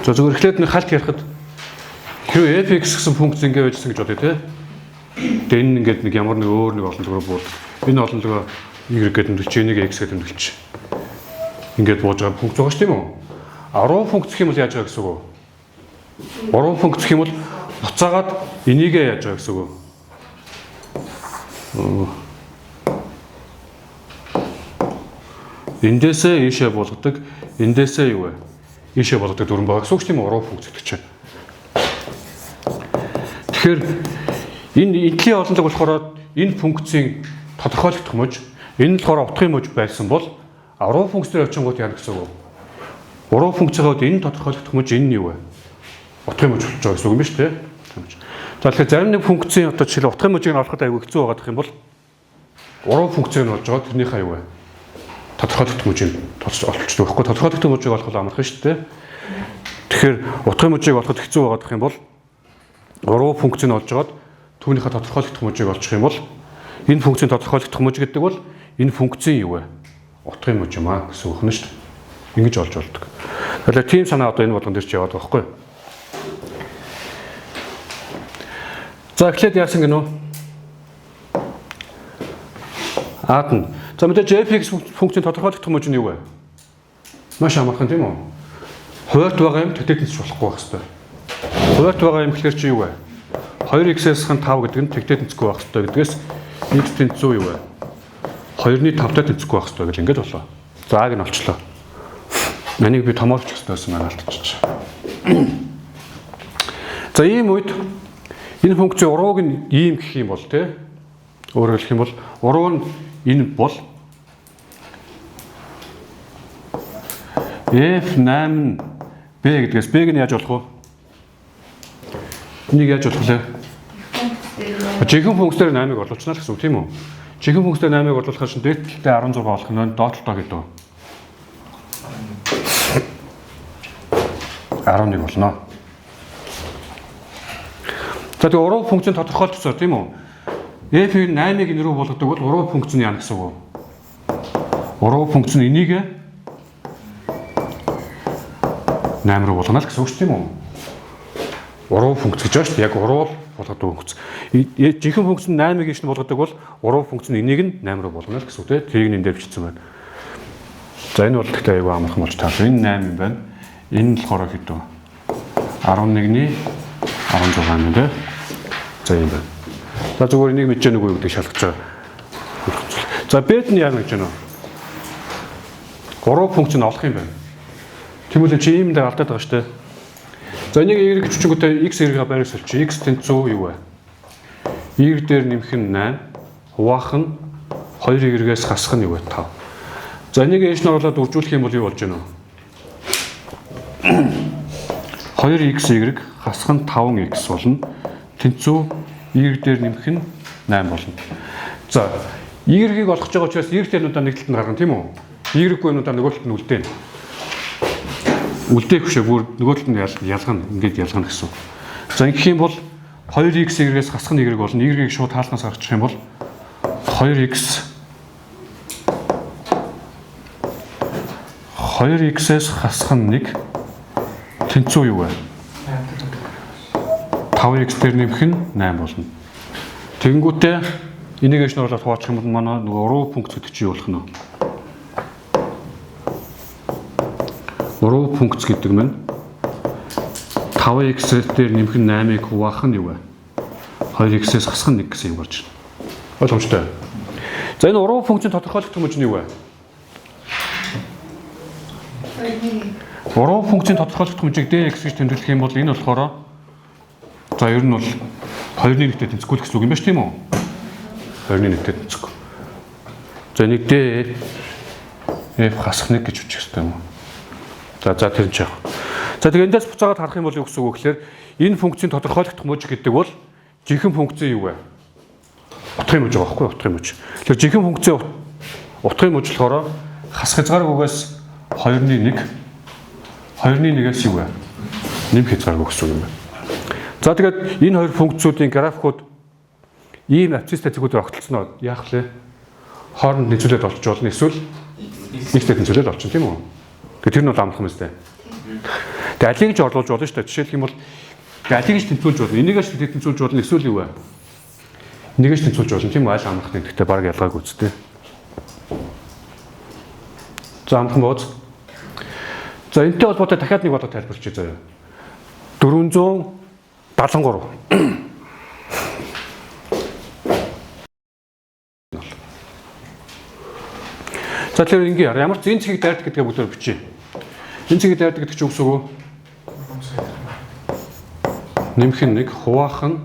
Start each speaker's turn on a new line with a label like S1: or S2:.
S1: За зүгээр эхлээд нэг халт ярихад хэрвээ fx гэсэн функц ингэ байжсан гэж бодъё те. Тэгээ энэ ингээд нэг ямар нэг өөр нэг олон руу бууд. Энэ олон руу y гэдэг тэмдэглэж, энийг x гэдэг тэмдэглэж. Ингээд бууж байгаа функц байгаа ш тийм үү? Уруу функц гэх юм бол яаж байгаа гэсэн үг вэ? Уруу функц гэх юм бол буцаагаад энийгээ яаж байгаа гэсэн үг вэ? Эндээсээ ийшээ болгодог, эндээсээ юу вэ? Ийшээ болгодог дүрэн байгаа гэсэн үг тийм үү? Уруу функц гэдэг чинь. Тэгэхээр энэ энтлийн олонлог болохоор энэ функцийн тодорхойлогдох мөж, энэ нь болохоор утгын мөж байсан бол уруу функц дээр очингууд яана гэсэн үг вэ? Уруу функцийн хувьд энэ тодорхойлогдох мөж энэ нь юу вэ? Утгын мөж болж байгаа гэсэн үг юм ба шүү дээ. За тэгэхээр зарим нэг функцийн одоо жишээл утгын мөжийг нь олоход аягүй хэцүү байгаад их юм бол уруу функцийг нь олж байгаа тэрнийхээ юу вэ? Тодорхойлогдох мөжийг олчихдог байхгүй. Тодорхойлогдох мөжийг олох бол амархан шүү дээ. Тэгэхээр утгын мөжийг олоход хэцүү байгаад их юм бол уруу функцийг олж аваад түүнийхээ тодорхойлогдох мөжийг олчих юм бол энэ функцийн тодорхойлогдох мөж гэдэг бол энэ функцийн юу вэ? Утгын мөж юм аа гэсэн үг нь шүү дээ. Ингэж олж болдог. Тэгэхээр тийм санаа одоо энэ болгон дээр чи яваад байгаа байхгүй юу? За эхлээд яасан гэнэ үү? Аад нь. За мэдээж fx функцийн тодорхойлогдох мөж нь юу вэ? Маш амархан тийм үү? Хуваарт байгаа юм тэгтээ тэнцэж болохгүй байх хэвээр. Хуваарт байгаа юм гэхэлэр чи юу вэ? 2x-ээс 5 гэдэг нь тэгтээ тэнцэхгүй байх хэвээр гэдгээс x тэнцүү юу вэ? 2-ны 5-тай тэнцэхгүй байх хэвээр гэл ингэж болоо. За а-г нь олчлоо. Энийг би томоолчих хэрэгтэй байсан маань алдчихчих. За ийм үед энэ функцийн урууг нь ийм гэх юм бол те. Өөрөөр хэлэх юм бол уруу нь энэ бол f8 b гэдгээс b-г нь яаж болох вэ? Энийг яаж болох вэ? Жинхэнэ функц дээр 8-ыг орлуулчихна л гэсэн үг тийм үү? Жинхэнэ функц дээр 8-ыг орлуулахаар чинь дээд талдаа 16 болох нь доод талдаа гэдэг 11 болно. За тэгээ уруу функцийн тодорхойлолт тийм үү? F-ийг 8-ыг энэ рүү болгодог бол уруу функц нь яана гэсэн үг вэ? Уруу функц нь энийг 8 руу болгоно л гэсэн үг шүү тийм үү? Уруу функц гэж байна шүү дээ. Яг уруу болгодог функц. Жинхэнэ функц нь 8-ыг ишнэ болгодог бол уруу функц нь энийг нь 8 руу болгоно л гэсэн үг тийм. Тэрийг энэ дээр бичсэн байна. За энэ бол гэхдээ айгүй амархан болж таарна. Энэ 8 юм байна. Энэ нь болохоор хэд вэ? 11-ний 16 юм тийм. За юм байна. За зүгээр энийг мэдэж нүггүй гэдгийг шалгаж байгаа. За бет нь яана гэж байна вэ? Гурван функц нь олох юм байна. Тэгмэл чи ийм дээр алдаад байгаа шүү дээ. За энийг y гэж хүчингүүтээ x y-га байрыг солих. X тэнцүү юу вэ? Y дээр нэмэх нь 8, хуваах нь 2y-ээс хасах нь юу вэ? 5. За энийг ээш нь оруулаад үржүүлэх юм бол юу болж байна вэ? 2xy хасах нь 5x болно. Тэнцүү y дээр нэмэх нь 8 болно. За y-ийг олох гэж байгаа учраас y дээр нуудаа нэг талд нь гаргана тийм үү? Y-гүй нуудаа нөгөө талд нь үлдээнэ. Үлдээх бишээ бүр нөгөө талд нь ялгана, ингээд ялгана гэсэн. За ингэх юм бол 2x y-ээс хасах нь y болно. Y-ийг шууд хаалнаас гаргачих юм бол 2x 2x-ээс хасах нь 1 тэнцүү юу вэ? 5x дээр нэмэх нь 8 болно. Тэгэнгүүтээ энийг ээш нь оруулаад хуваачих юм бол манай нөгөө уруу функц гэдэг чинь юу болох нь вэ? Уруу функц гэдэг нь 5x дээр нэмэх нь 8-ыг хуваах нь юу вэ? 2x-ээс хасах нь 1 гэсэн юм болж байна. Ойлгомжтой. За энэ уруу функцийн тодорхойлогдох мөч нь юу вэ? Уруу функцийн тодорхойлогдох мөчийг dx гэж тэмдэглэх юм бол энэ болохоор за ер нь бол 2-ны 1-тэй тэнцэхгүй л гэсэн үг юм байна ш тийм үү? 2-ны 1-тэй тэнцэхгүй. За энийг d f хасах 1 гэж бичих хэрэгтэй юм уу? За тэр нь ч яах. За тэгээ эндээс буцаагаад харах юм бол юу гэсэн үг вэ гэхээр энэ функцийн тодорхойлогдох мөж гэдэг бол жинхэнэ функцийн юу вэ? Утгын мөж байгаа байхгүй юу? Утгын мөж. Тэгэхээр жинхэнэ функцийн утгын мөж болохоор хасах хязгааргүйгээс 2-ны 1 2-ны 1-ээс юу вэ? Нэмэх хязгааргүй гэсэн үг юм байна. За тэгээд энэ хоёр функцүүдийн графикууд ийм абсцистай зэгүүдээр огтлцсноо яах вэ? Хооронд нийцүүлээд олж болно эсвэл x-тэй тэнцвүүлээд олчихно тийм үү? Тэгэхээр тэр нь бол амархан мэт. Тэгээ алийг ч орлуулж болно шүү дээ. Жишээлх юм бол алийг ч тэнцвүүлж болно. Энийг ч тэнцвүүлж болно. Эсвэл юу вэ? Энийг ч тэнцвүүлж болно. Тийм үү? Аль амрах нь гэхдээ баг ялгаагүй үстэй. За амархан бооз. За энэтэй холбоотой дахиад нэг бодлого тайлбарлчих заяа. 473. За тэгэхээр ингээ ямар ч энэ цэгийг дайрдаг гэдгээ бүгдээр бичье. Энэ цэгийг дайрдаг гэдэг чинь үгс үг үү? Нэмэх нь 1, хуваах нь